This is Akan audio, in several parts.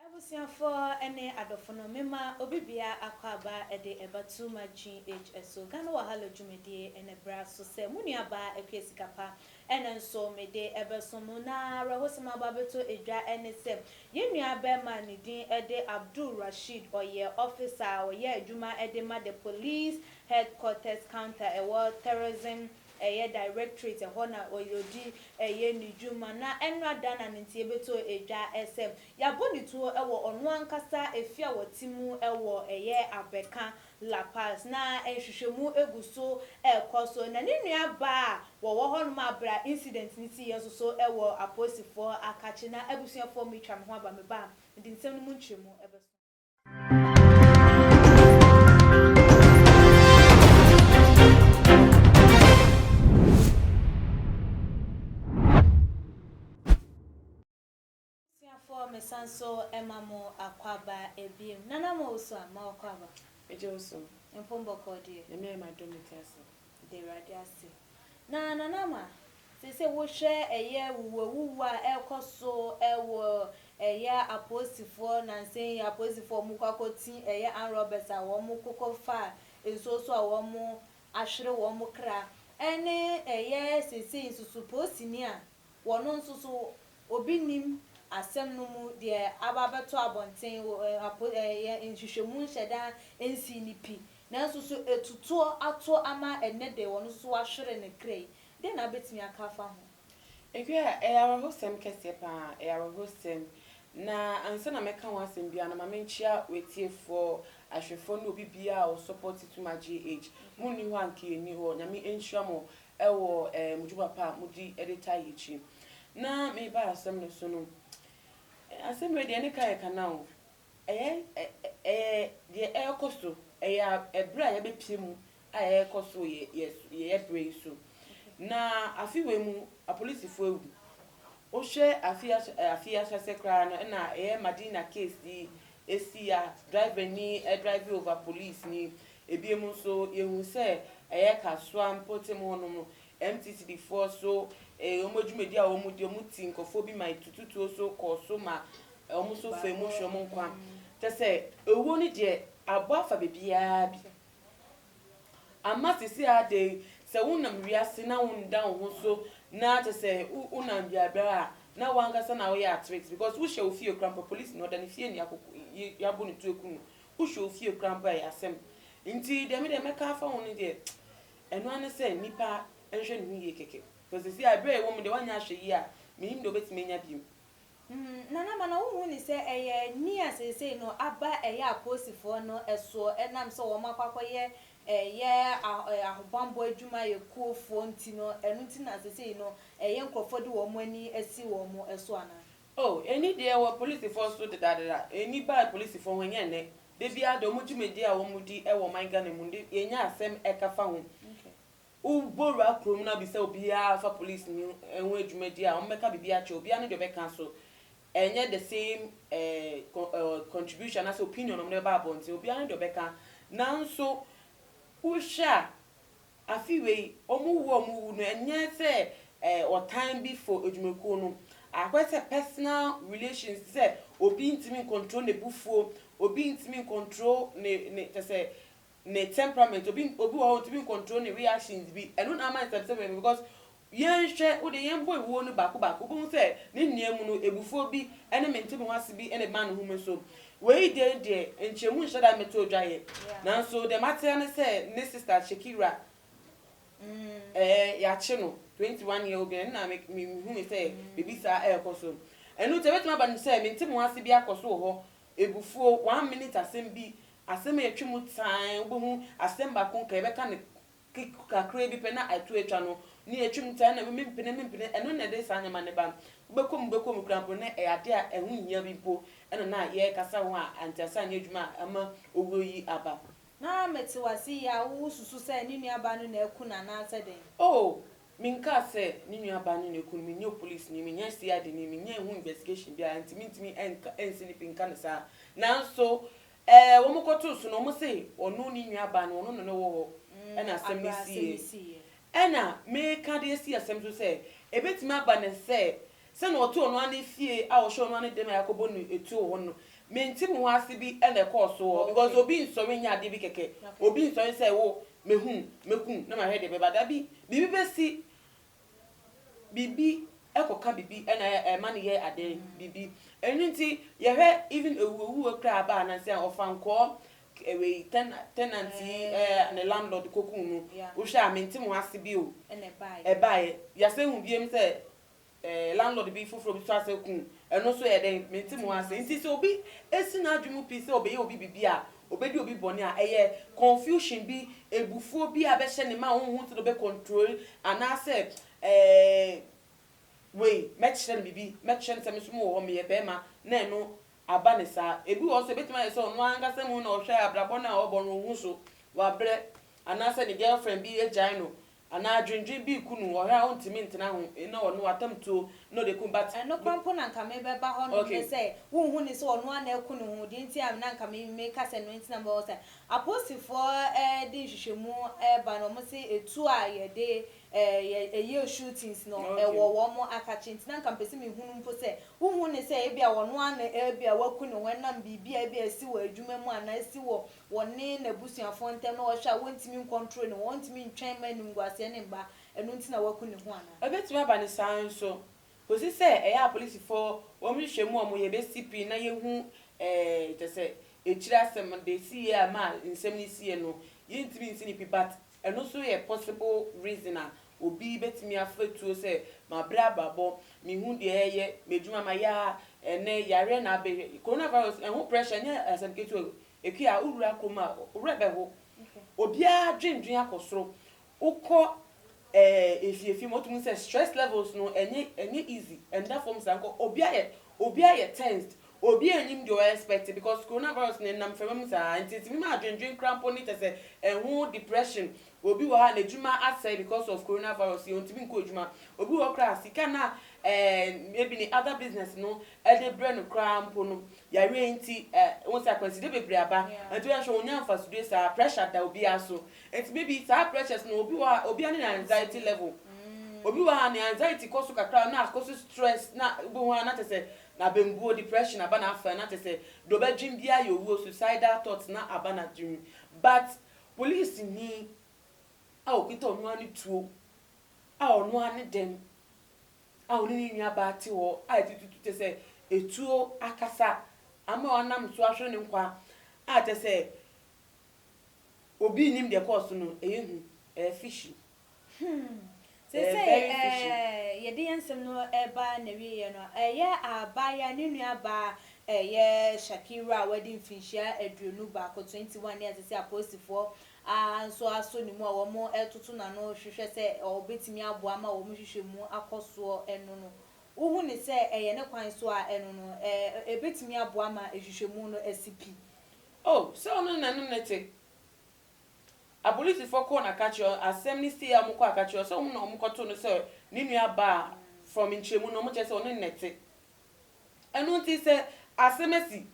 Abusuafoɔ ne adɔfo no mema obi bia akwaaba de ɛba Too Much GH so Ghana Wahala dwumadie ɛna bra so sɛ mo nua baa Akua Sikapa ɛna nso mede ɛbɛso mo na awerɛhosɛm aba abɛtɔ dwa ɛne sɛ yɛn nua bɛɛma a ne din de Abdul Rasheed ɔyɛ officer a ɔyɛ adwuma de ma the police headquarters counter ɛwɔ terrorism ɛyɛ directorate ɛhɔ na ɔdi ɛyɛ ne dwuma na ɛnora da na ne nti ɛbɛtɔ dwa sɛ yɛabɔ ne tuo wɔ ɔno ankasa efie a wɔte mu wɔ ɛyɛ Abɛka La Paz na nhwehwɛmu gu so ɛrekɔ so na ne nua baa a wɔwɔ hɔ nom a bere a incident no siiɛ nso so wɔ apolisifoɔ akakye na abusuafoɔ metwa me ho aba me ba a mede nsɛm no mu nkyerɛmu bɛso. Abusuafoɔ mesan so ma mo akwaaba bio. Nana ma wo so a, ma w'akwaaba. Megye wo so. Mpom bɔkɔɔ deɛ. Nyame ayɛ m'adom mete ase. Meda Awurade ase. Na Nana Ama, seesei wohwɛ ɛyɛ wuwuawuwu a ɛrekɔ so wɔ ɛyɛ apolisifoɔ nansa yi apolisifoɔ a wɔkɔ akɔti ɛyɛ armed robbers a wɔn kokɔ fa nsuo so a wɔn ahwere wɔn kra ɛne ɛyɛ seesei nso so polisini a wɔn nso so obi nnim asɛm no mu deɛ aba abɛtɔ abɔnten wɔ apo ɛyɛ nhwehwɛmu nhyɛ da nsii no pi nanso so atutoɔ ato ama ɛnnɛ de wɔn nso so wahwere ne kra yi dɛn na wobɛtumi aka afa ho? Akua, ɛyɛ awerɛhosɛm kɛseɛ pa ara, ɛyɛ awerɛhosɛm. Na ansa na mɛka ho asɛm biara no, ma menkyea w'atiefoɔ, ahwɛfoɔ ne obi biara a ɔsupɔte Tuma GH. Monni hɔ a anka yɛnni hɔ. Nyame nhyira mo wɔ mo dwuma pa a modi de taa yɛn akyi. Na mereba asɛm no so no, asɛm wei deɛ ne ka yɛ kana o. Ɛyɛ ɛyɛ deɛ ɛrekɔ so, ɛyɛ ɛberɛ a yɛabɛpue mu a ɛrekɔ so wɔ yɛ yɛ berɛ yi so. Na afe wei mu, apolisifoɔ awu. Wohwɛ afe yi ahyɛ afe yi ahyɛaseɛ koraa no, ɛna ɛyɛ Madina case yi ɛsii a driver ni drive over police ni. Ebiom nso, yɛhuu sɛ ɛyɛ Kasoa mpɔtam hɔnom no, MTTD foɔ so, wɔn adwumadi a wɔdi, wɔti nkurɔfoɔ bi ma tututuo so kɔɔ so ma wɔn nso faa mu hwere wɔn nkwa. Kyerɛ sɛ, owuo no deɛ, abɔ afa baabiara bi. Ama seesei ara de yi, sɛ wonam wiase na wonnda wo ho so na kyerɛ sɛ wonam biabiara a, na w'ankasa na woyɛ at risk because wohyɛ wo fie koraa mpo a, polisini ɔda ne fie na yɛabɔ ne tuo aku no. Wohwɛ wo fie koraa mpo a, ɛyɛ asɛm. Nti deɛ me deɛ mɛka afa ho no deɛ, ɛno ara ne sɛ nnipa nhwɛ ne ho yie kɛkɛ. Because seesei ara berɛ a yɛwɔ mu deɛ, woanyɛ ahwɛyie a, mennim deɛ wobɛtumi anya bio. Nana Mana wo hu no sɛ ɛyɛ nea seesei no aba ɛyɛ apolisifoɔ no soɔ ɛnam sɛ wɔn akɔ akɔyɛ ɛyɛ ahobanbɔ adwuma yɛ kuo foɔ nti no ɛno nti na seesei no ɛyɛ nkorɔfoɔ de wɔn ani asi wɔn so anaa? Oh, ani deɛ ɛwɔ polisifoɔ so dedaadeda, ani baa polisifoɔ ho ɛnyɛ nnɛ, da biara da wɔn dwumadie a wɔn di wɔ ɔman Ghana mu no yɛnya asɛm ɛka fa ho. Wo bɔ wura kurom na bisa obiara fa police ni ho adwuma di a wɔn bɛka biribi akyerɛ wo, obiara ne deɛ ɔbɛka so ɛnyɛ the same eh, contribution anaasɛ opinion na wɔn de bɛba abɔnten, obiara ne deɛ ɔbɛka nanso wo hwɛ a afe wei wɔn wu a wɔn wu no ɛnyɛ sɛ eh, ɔtan bi for adwumakuo no, akɔyɛ sɛ personal relations te sɛ obi ntumi ncontrol n'abufuo, obi ntumi ncontrol ne ne kyɛ sɛ ne temperament obi obi wɔ hɔ ontumi ncontrol ne reactions bi ɛno na ama nsɛmsɛm bebree because yɛnhwɛ wode yɛn bɔ ewuo no baako baako wobɛhu sɛ ne nua mu no ebufuo bi ɛne mente me ho ase bi ɛna ɛma ne ho mu so wei deɛ deɛ nkyerɛmu nhyɛ da mmɛtɔ odwa yɛ nanso deɛ mate ara ne sɛ ne sister Shakira ɛɛ yɛakye no 21 year old girl ɛno na me mehui sɛ biribi saa ɛrekɔ so ɛno nti ɛbɛtumi aba no sɛ mente me ho ase bi akɔ so wɔ hɔ ebufuo one minute asɛm bi Asɛm a ɛtwe mu tann, wobɛhu asɛm baako nka yɛbɛka no kakraa bi pɛ na ɛto atwa no, ne ɛtwe mu tann na mempene mempene, ɛno na ɛde saa nneɛma no ba. Wobɛkɔ mu bɛkɔ mu koraa mpo na ɛyɛ adeɛ a ɛho nhia bi mpo na na yɛrekasa ho a ntease anyɛ adwuma a ama owuo yi aba. Na mete wo ase yi a, wosusu sɛ ne nuabaa no na aku no anaasɛ dɛn? Oh! Menkaa sɛ ne nuabaa no na eku no, menyɛ polisini, menyɛ CID ni, menyɛ ho investigation biara, nti mentumi nka nsi ne pi nka no saa. Nanso ɛɛ wɔn kɔtoo so no, wɔn se ɔno ne nuabaa no, ɔno na na ɔwɔ hɔ ɛna asɛm no siiɛ. Ɛna meka de asi asɛm so sɛ, ebetumi aba no sɛ, sɛnea ɔte ɔno ara ne fie a ɔhyɛ ɔno ara ne dɛm a yɛakɔbɔ no etuo wɔ hɔ no, mente me ho ase bi na ɛkɔɔ so wɔ hɔ, because obi nsɔre nyɛ adeɛ bi kɛkɛ, obi nsɔre sɛ wo, mehu, mɛku na mahwɛ deɛ ɛbɛba. Dabi, biribi bɛsi, biribi ɛkɔka biribi ɛna ɛma no yɛ adeɛ biribi. Ɛno nti, yɛhwɛ even ewuowuo koraa aba anansi a ɔfa nkɔɔ wei tenant yi ne landlord kokun no, wohwɛ a mente mo ase bi o. Ɛbaeɛ. Yɛasɛ hu biem sɛ landlord bi foforɔ bi so asɛ kun ɛno nso yɛ dɛn, mente mo ase. Nti sɛ obi esi n'adwene mu pii sɛ ɔbɛyɛ obi bibi a, obɛdi obi bɔne a, ɛyɛ confusion bi, ebufuo bi a bɛhyɛ ne ma a honhom sɛ ɔbɛ control anaasɛ wei mɛkyerɛ no bibi, mɛkyerɛ no sɛ me nso mewɔ hɔ, meyɛ bɛrima, na ɛno aba ne saa. Ebi wɔ hɔ nso, ebetumi ayɛ sɛ ɔno ankasa mu na ɔhwɛ abrabɔ no a ɔbɔ no, ohun so wabrɛ, anaasɛ ne girlfriend bi agyae no, anaa adwendwen bi ku no, ɔhwɛ a ɔntumi ntena ho na ɔno watam tuo na ɔde kum, but Ɛno koraa mpo na nka mebɛba hɔ nom ne sɛ wonhu ne sɛ ɔno ana aku ne ho deɛ, nti a na nka meka sɛ no nti na mebɛwɔ sɛ apolisifoɔ de nhwehwɛmu ɛba no, ɔmo se etu a yɛde ɛyɛ shootings no ɛwɔ wɔn mo akakye, nti na nka mpɛ sɛ mehunu mpo sɛ wohu ne sɛ ebi a ɔno ana ebi a waku ne ho ɛnam biribi a ebi a esi wɔ adwuma mu anaa esi wɔ wɔne n'abusuafoɔ ntam na wɔhwɛ a wɔntumi ncontrol ne ho, wɔntumi ntwɛn ma animguaseɛ ne mba, ɛno nti na waku ne ho anaa? Ebetumi aba ne saa nso, kòsi sɛ ɛyɛ apolisifoɔ wɔn hwehwɛ mu a wɔn yɛ bɛsi pii na yɛhu kyɛ sɛ ekyir asɛm de si yie a ma nsɛm no si yie no, yɛntumi nsi ne pi, but ɛno nso yɛ possible reason a obi bɛtumi afa tuo sɛ mabrɛ abrabɔ, mehu deɛ ɛyɛ m'adwuma ma yɛ a ɛnɛ yareɛ na abɛhwɛ coronavirus, ɛho pressure nyɛ asɛm ketewa. Eki a wowura kurom a wowura bɛho, obiara dwendwen akɔ soro, wokɔ efiefie mu, wotumi sɛ stress levels no ɛnyɛ easy, ɛnda fam saa nkɔ. Obiara yɛ tensed, obiara enyim deɛ ɔyɛ expect because coronavirus ne nam fɛmɛ mu saa, nti etimi ma adwendwen kora mpo ne kyɛ sɛ ɛho depression. Obi wɔ ha n'adwuma asɛe because of coronavirus yi, ontumi nkɔ adwuma. Obi wɔ koraa sika na maybe ne other business no ɛde brɛ no koraa mpo no, yare nti wɔn sɛ akwanside bebree aba, nti wɔn ahwɛ wɔn nya nfasodie saa, pressure da obiara so. Nti maybe saa pressures no, obi wɔ ha, obiara ne ne anxiety level. Obi wɔ ha ne anxiety kɔ so kakra na akɔ so stress na obi wɔ ha na kyerɛ sɛ na abɛnbuo, depression aba na afa na kyerɛ sɛ deɛ ɔbɛdwen biara yɛ owuo, suicidal thoughts na aba na dwen. But police ni a okita ɔno ara ne tuo a ɔno ara ne dɛm a ɔne ne nua baa te hɔ a etututu kyerɛ sɛ etuo akasa ama ɔnam so ahwɛ ne nkwa a kyerɛ sɛ obi nim deɛ kɔɔ so no, ɛyɛ hu, ɛyɛ fishy. Sese yɛde yɛn nsɛm no ɛba na wieɛ no, ɛyɛ abaayewa ne nua baa, ɛyɛ Shakira a wɔde mfinhyia 21, 21, ne asese apolisifoɔ a nso aso ne mu a wɔn ɛtoto n'ano hwehwɛ sɛ ɔbɛtumi aboa ama wɔn hwehwɛ mu akɔ soɔ. Ɛno no, wohu ne sɛ ɛyɛ ne kwan so a ɛno no ɛbɛtumi aboa ama ehwehwɛmu no asi pi? Oh, sɛ ɔno na ne te apolisifoɔ kɔɔ n'akakyerɛ asɛm ne si a wɔn kɔ akakyerɛ sɛ wɔn na wɔn kɔto no sɛ ne nua baa, from nkyɛnmu no wɔn kyerɛ sɛ ɔne ne te. Ɛno nti sɛ asɛm asi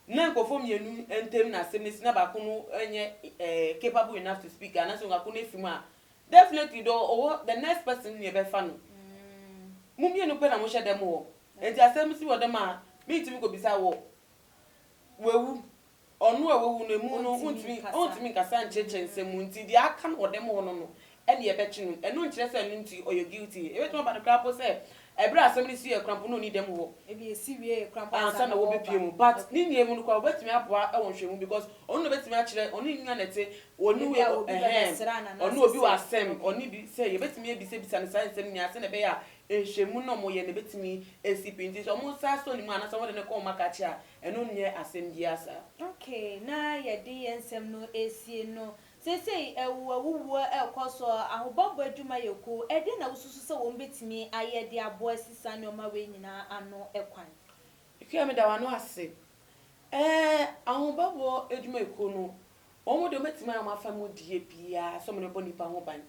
na nkurɔfoɔ mmienu ntam na asɛm no si na baako no nyɛ capable enough to speak anaasɛ baako no efi mu a, definitely the ɔwɔ the next person ne ɛbɛfa no. Mo mmienu pɛ na mo hyɛ dɛm wɔ, nti asɛm si wɔ dɛm a mintimi kɔ bisa wɔ wawu, ɔno a wawu no emu no ntumi nkasa nkyerɛkyerɛ nsɛm mu, nti deɛ aka no wɔ dɛm hɔ no ɛne ɛbɛkye no. Ɛno nkyerɛ sɛ ɛno nti ɔyɛ guilty. Ebɛtumi aba no koraa po sɛ ɛberɛ a asɛm no si yɛ koraa mpo na ɔni dɛm hɔ ebi esi wie koraa mpo ansa na wɔbɛpie mu, but ne nua mu no koraa wɔbɛtumi aboa ɛwɔ nhwɛmu because ɔno na bɛtumi akyerɛ ɔne ne nua na ɛte ɔne Ebi wei a obi ɛhɛn bɛbɛsra na ɔne obi wɔ asɛm ɔne bi sɛ yɛbɛtumi ebisabisa no saa nsɛm nyinaa sɛ na ɛbɛyɛ a nhwɛmu na ɔmo yɛ na ɛbɛtumi esi pi. Nti sɛ ɔmo nsa asɔ ne mu anaasɛ ɔmo de ne kɔ ɔmo akakye a, ɛno nyɛ asɛm biara saa. Okay, na yɛde yɛn nsɛm no esie no, seesei ɛwu awuwuo ɛrekɔ so, ahobammɔ adwumayɛkuo ɛdeɛ na wosusu sɛ wɔn bɛtumi ayɛ de aboa sisa nneɛma wei nyinaa ano ɛkwan? Ekuya, mi da w'ano ase. Ahobammɔ adwumayɛkuo no, wɔn de wɔbɛtumi ayɛ wɔn afa mu die biara sɛ wɔn de bɔ nipa ho ban.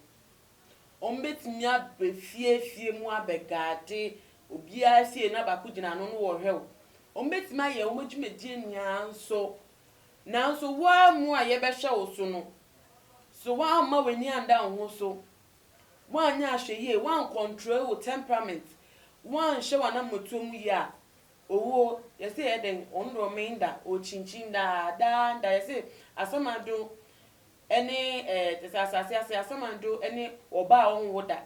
Wɔbɛtumi aba fie fie mu abɛgaade obiara fie na baako gyina ano no wɔhwɛ wo. Wɔbɛtumi ayɛ wɔn dwumadie nyinaa nso. Nanso wo ara mu a yɛbɛhwɛ wo so no, so woamma w'ani anda wo ho so, woanyɛ ahwɛyie, woancontrol wo temperament, woanhwɛ w'anammɔtuo mu yie a, owuo, yɛse ɛyɛ dɛn, ɔno deɛ ɔmee da, ɔkyinkyin daa, daa da, yɛse asamando ne ɛɛ, kyerɛ sɛ asase ase asamando ne ɔbaa a ɔnwo da,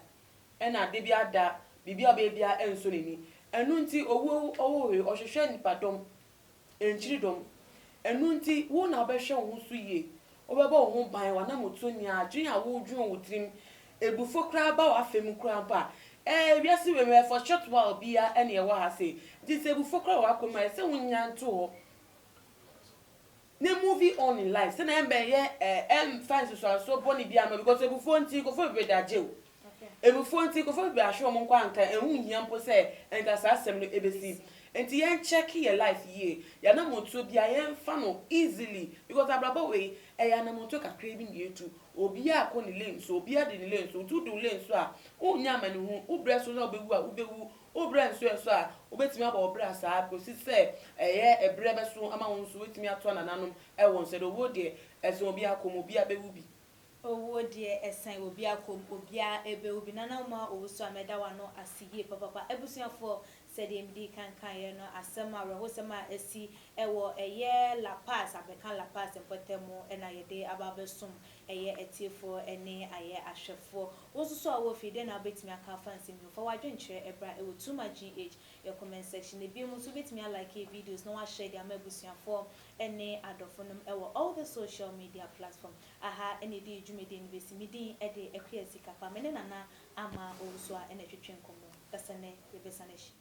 ɛna da biara da, biribi a ɔbɛyɛ biara ɛnsɔ n'ani. Ɛno nti owuo ɔwɔ hɔ yi, ɔhwehwɛ nnipadɔm. Nkyiri dɔm. Ɛno nti, wo na wobɛhwɛ wo ho so yie, wobɛbɔ wo ho ban, w'anammɔtuo nyinaa, adwene a woredwene wɔ wo tirim, abufuo koraa ba w'afa mu koraa mpo a, ɛɛ, wiase wei mu, ɛyɛ for short while biara ɛna yɛwɔ ha sei. Nti sɛ abufuo koraa wɔ w'akoma mu a, ɛsɛ sɛ wonya nto hɔ na move on in life sɛnea ɛmmɛyɛ ɛɛ, ɛmfa nsusuansoɔ bɔne biara mma because abufuo nti nkurɔfoɔ bebree da jail. Abufuo nti nkurɔfoɔ bebree ahwe wɔn nkwa anka ɛho nhia mpo sɛ nka saa asɛm no ɛbɛsi. Nti yɛn check yɛ life yie, yɛn anamontuo biara yɛn fa no easily because abrabɔ wei ɛyɛ anamontuo kakraa bi na yɛtu. Obiara kɔ ne lane so, obiara di ne lane so, nti wodi wo lane so a wonnya amanehunu, wo brɛ so na wobɛwu a wobɛwu, wo brɛ nso ɛso a wobɛtumi abɔ wo bra saa kɔsi sɛ ɛyɛ ɛberɛ bɛso ama wo nso woatumi atoa nananom ɛwɔ nsɛdɛ. Owuo deɛ ɛso obiara kɔn mu, obiara bɛwu bi. Owuo deɛ ɛsɛn obi akɔm, obiara ɛbɛwu bi. Nana Uma Owusu a mɛda w'ano ase yie papapa. Abusuafoɔ, sɛdeɛ medi kan kaeɛ no, asɛm awerɛhosɛm a asi ɛwɔ ɛyɛ Lapaz, abɛka Lapaz mpɔtam ɛna yɛde aba abɛsom ɛyɛ atiefoɔ ɛne ayɛ ahwɛfoɔ. Wo nso so a wowɔ fie, dɛn na wobɛtumi aka afa nsɛm yi ho? Fa w'adwenkyerɛ ɛbra ɛwɔ Too Much GH yɛ comment section. Ebiom nso wobɛtumi alike yɛ videos na wahyɛ de ama abusuafoɔ ɛne adɔfonom ɛwɔ all the social media platform. Aha ɛna ɛdi dwumadie no bɛsi. Me din ɛde Akua Sikapa. Me ne Nana Ama Owusu a ɛna ɛtwetwe nkɔmmɔ. Kasa nɛ yɛbɛsan ahyia.